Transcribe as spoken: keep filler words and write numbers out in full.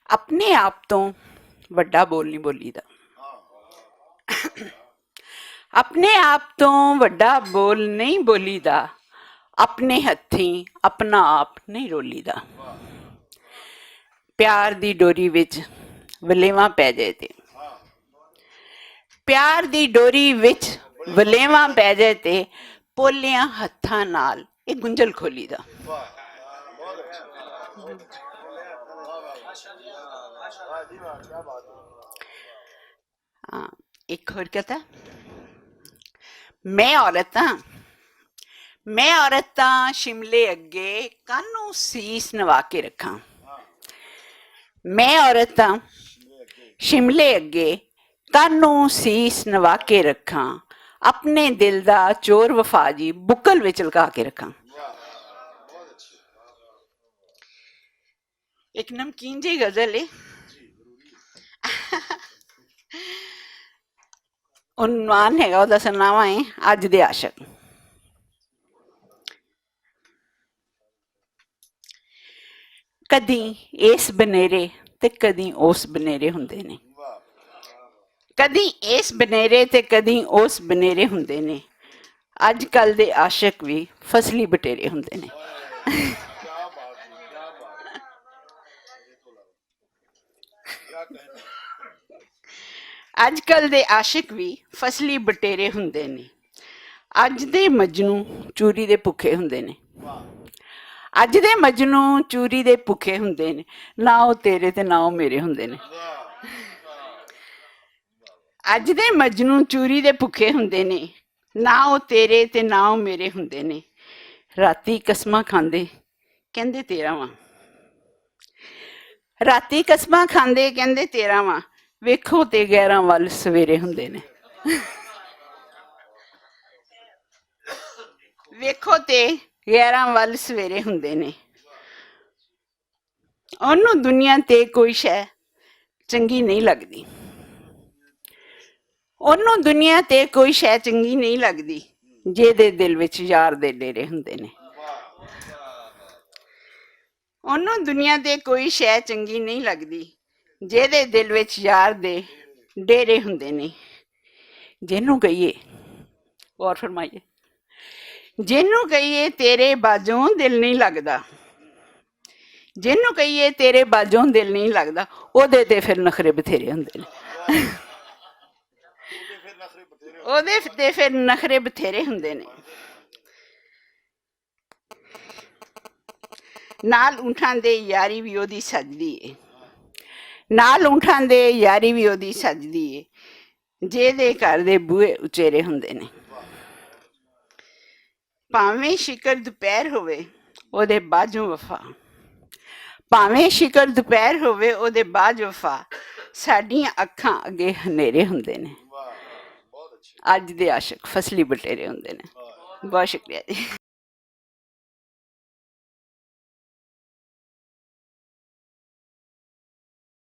اپنے آپ تو وڈا بول نہیں بولی دا۔ اپنے آپ تو وڈا بول نہیں بولی دا۔ اپنے ہتھیں اپنا آپ نہیں رولی دا۔ پیار دی ڈوری وچ ولیواں پی جائے تے، پیار دی ڈوری وچ ولیواں پی جائے تے، پولیاں ہتھاں نال اے گنجل کھولی دا۔ ہاں، ایک ہور کہتا، میں عورت ہاں، میں عورت ہاں، شملے اگے کانوں سیس نوا کے رکھاں۔ میں عورت ہاں، شملے اگے کانوں سیس نوا کے رکھاں۔ اپنے دل دا چور وفا جی بکل وچ لکا کے رکھاں۔ ایک نمکین جی غزل ہے۔ عنوان ہے، او دسنا وا ہے، اج دے عاشق۔ کدی اس بنیرے تے کدی اس بنیرے ہوندے نے۔ کدی اس بنیرے تے کدی اس بنیرے ہوندے نے۔ اج کل دے عاشق وی فصلی بٹیرے ہوندے نے۔ اج کل دے عاشق وی فصلی بٹیرے ہوندے نے۔ اج دے مجنو چوری دے بھکھے ہوندے نے۔ اج دے مجنو چوری دے بھکھے ہوندے نے۔ نہ او تیرے تے نہ او میرے ہوندے نے۔ اج دے مجنو چوری دے بھکھے ہوندے نے۔ نہ او تیرے تے نہ او میرے ہوندے نے۔ راتی قسماں کھاندے کہندے تیرا واں۔ راتی قسماں کھاندے کہندے تیرا واں۔ ویکھو تے غیراں ول سویرے ہوندے نے۔ ویکھو تے غیراں ول سویرے ہوندے نے۔ اونوں دنیا تے کوئی شے چنگی نہیں لگدی۔ اونوں دنیا تے کوئی شے چنگی نہیں لگدی، جے دے دل وچ یار دے ڈیرے ہوندے نے۔ اونوں دنیا تے کوئی شے چنگی نہیں لگدی، جے دے دل وچ یار دے ڈیرے ہوندے نے۔ جینوں کہیے، غور فرمائیے، جینوں کہیے تیرے باجوں دل نہیں لگدا، جینوں کہیے تیرے باجوں دل نہیں لگدا، او دے تے پھر نخرے بتھیرے ہوندے نے۔ او دے تے پھر نخرے بتھیرے ہوندے نے۔ نال اونٹھاں دے یاری وی اودی سجدی ہے۔ نال اونٹھاں دے یاری وی اودی سجدی ہے۔ جے دے گھر دے بوئے اچیرے ہوندے نے۔ پاویں شکر دوپہر ہووے، او دے باجوں وفا۔ پاویں شکر دوپہر ہووے، او دے باج وفا۔ ساڈیاں اکھاں اگے ہنیرے ہوندے نے۔ اج دے عاشق فصلی بٹیرے ہوندے نے۔ بہت شکریہ جی۔